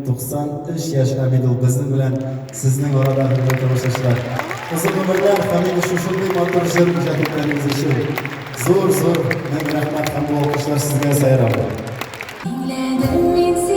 93 яшь һәм инде ул безнең белән сезнең арада, хөрмәтле тамашачылар. Озын гомерләр һәм инде шушындый матур җыр иҗат иткәнегез өчен зур-зур мең рәхмәт һәм бу алкышлар сезгә, Сәйран. Тиңләдем мин.